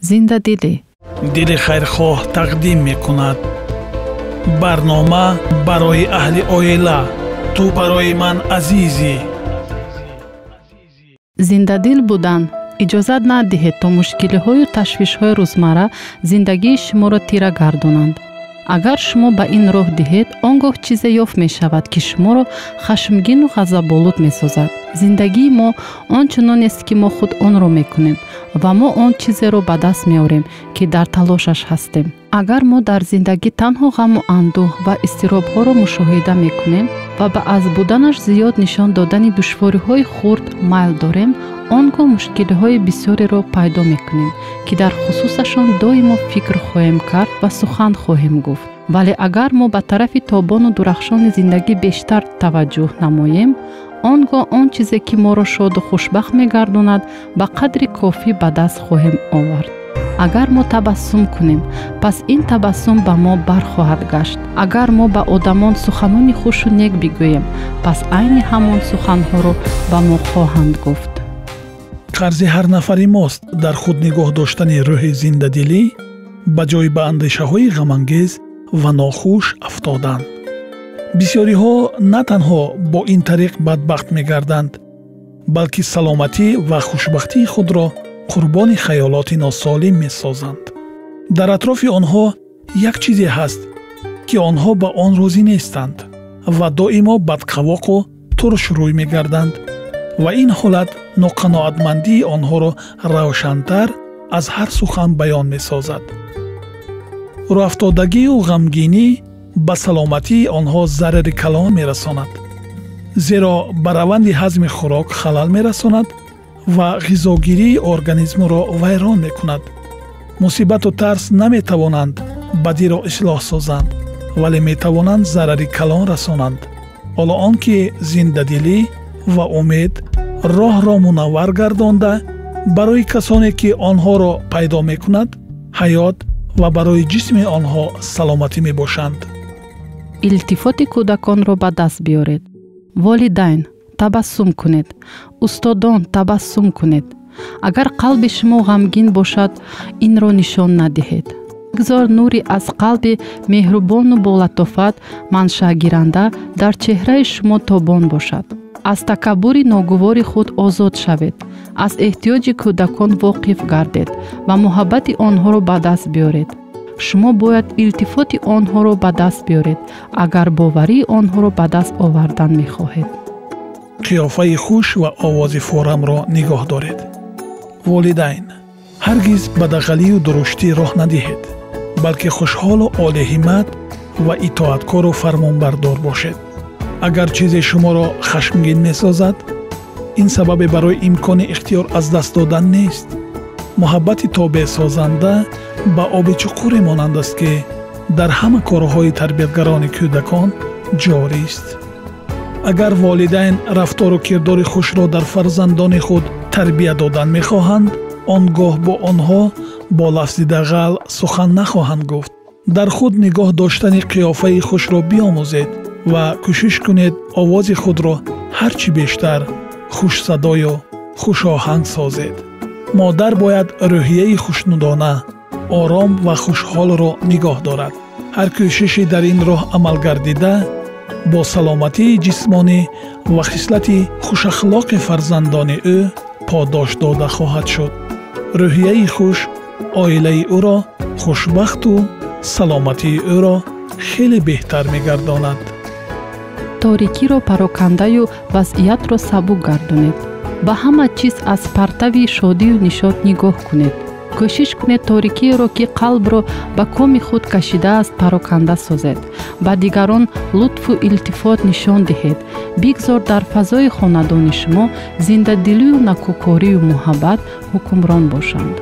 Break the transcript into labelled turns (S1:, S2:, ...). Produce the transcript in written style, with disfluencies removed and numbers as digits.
S1: Зиндадилӣ.
S2: Дили хайрхоҳ тақдим мекунад. Барнома барои аҳли оила. Ту барои ман азизӣ.
S1: Зиндадил будан. Иҷозат надиҳед, то мушкилиҳою ташвишҳои рӯзмарра зиндагии шуморо тира гардонанд. Агар шумо ба ин роҳ диҳед, он гоҳ чизе ёфт мешавад, ки шуморо хашмгину ғазаболуд месозад. Зиндагии мо он чунонест, ки мо худ онро мекунем, ва мо он чизеро ба даст меорем, ки дар талошаш ҳастем. Агар мо дар зиндагӣ танҳо ғаму андӯҳ ва изтиробҳоро мушоҳида мекунем ва ба аз буданаш зиёд нишон додани душвориҳои хурд майл дорем, он гоҳ мушкилиҳои бисёреро пайдо мекунем, ки дар хусусашон доимо фикр хоҳем кард ва сухан хоҳем гуфт. Вале агар мо ба тарафи тобону дурахшони зиндагӣ бештар таваҷҷӯҳ намоем, он гоҳ он чизе, ки моро шоду хушбахт мегардонад, ба қадри кофӣ ба даст хоҳем овард. Агар мо табассум кунем, пас ин табассум ба мо бархоҳад гашт. Агар мо ба одамон суханони хушу нек бигӯем, пас айни ҳамон суханҳоро ба мо хоҳанд гуфт.
S2: Қарзи ҳар нафари мост дар худ нигоҳ доштани рӯҳи зиндадилӣ ба ҷои ба андешаҳои ғамангез ва нохуш афтодан. Бисёриҳо на танҳо бо ин тариқ бадбахт мегарданд, балки саломатӣ ва хушбахтии худро қурбони хаёлоти носолим месозанд. Дар атрофи онҳо як чизе ҳаст, ки онҳо ба он розӣ нестанд ва доимо бадқавоқу туршрӯй мегарданд, ва ин ҳолат ноқаноатмандии онҳоро равшантар аз ҳар сухан баён месозад. Рӯафтодагию ғамгинӣ ба саломатии онҳо зарари калон мерасонад, зеро ба раванди ҳазми хӯрок халал мерасонад ва ғизогирии организмро вайрон мекунад. Мусибату тарс наметавонанд бадиро ислоҳ созанд, вале метавонанд зарари калон расонанд. Ҳоло он ки зиндадилӣ ва умед роҳро мунаввар гардонда, барои касоне ки онҳоро пайдо мекунад, ҳаёт ва барои ҷисми онҳо саломатӣ мебошанд.
S1: Илтифоти кӯдаконро ба даст биёред. Волидайн, табассум кунед. Устодон, табассум кунед. Агар қалби шумо ғамгин бошад, инро нишон надиҳед. Бигзор нури аз қалби меҳрубону болатофат маншаъгиранда дар чеҳраи шумо тобон бошад. Аз такаббури ногувори худ озод шавед. Аз эҳтиёҷи кӯдакон воқиф гардед ва муҳаббати онҳоро ба даст биёред. Шумо бояд илтифоти онҳоро ба даст биёред, агар боварии онҳоро ба даст овардан мехоҳед.
S2: Қиёфаи хуш ва овози форамро нигоҳ доред. Волидайн, ҳаргиз ба дағалию дуруштӣ роҳ надиҳед, балки хушҳолу олиҳимат ва итоаткору фармонбардор бошед. Агар чизе шуморо хашмгин месозад, ин сабабе барои имкони ихтиёр аз даст додан нест. Муҳаббати тобеъсозанда ба оби чуқуре монанд аст, ки дар ҳама корҳои тарбиятгарони кӯдакон ҷорист. Агар волидайн рафтору кирдори хушро дар фарзандони худ тарбия додан мехоҳанд, он гоҳ бо онҳо бо лафзи дағал сухан нахоҳанд гуфт. Дар худ нигоҳ доштани қиёфаи хушро биомӯзед ва кӯшиш кунед овози худро ҳар чӣ бештар хушсадою хушоҳанг созед. Модар бояд рӯҳияи хушнудона, ором ва хушҳолро нигоҳ дорад. Ҳар кӯшиши дар ин роҳ амал гардида бо саломатии ҷисмонӣ ва хислати хушахлоқи фарзандони ӯ подош дода хоҳад шуд. Рӯҳияи хуш оилаи ӯро хушбахту саломатии ӯро хеле беҳтар мегардонад.
S1: Торикиро парокандаю вазъиятро сабук гардонед. Ба ҳама чиз аз партави шодию нишот нигоҳ кунед. Кӯшиш кунед торикиеро, ки қалбро ба коми худ кашидааст, пароканда созед. Ба дигарон лутфу илтифот нишон диҳед. Бигзор дар фазои хонадони шумо зиндадилию накӯкорию муҳаббат ҳукмрон бошанд.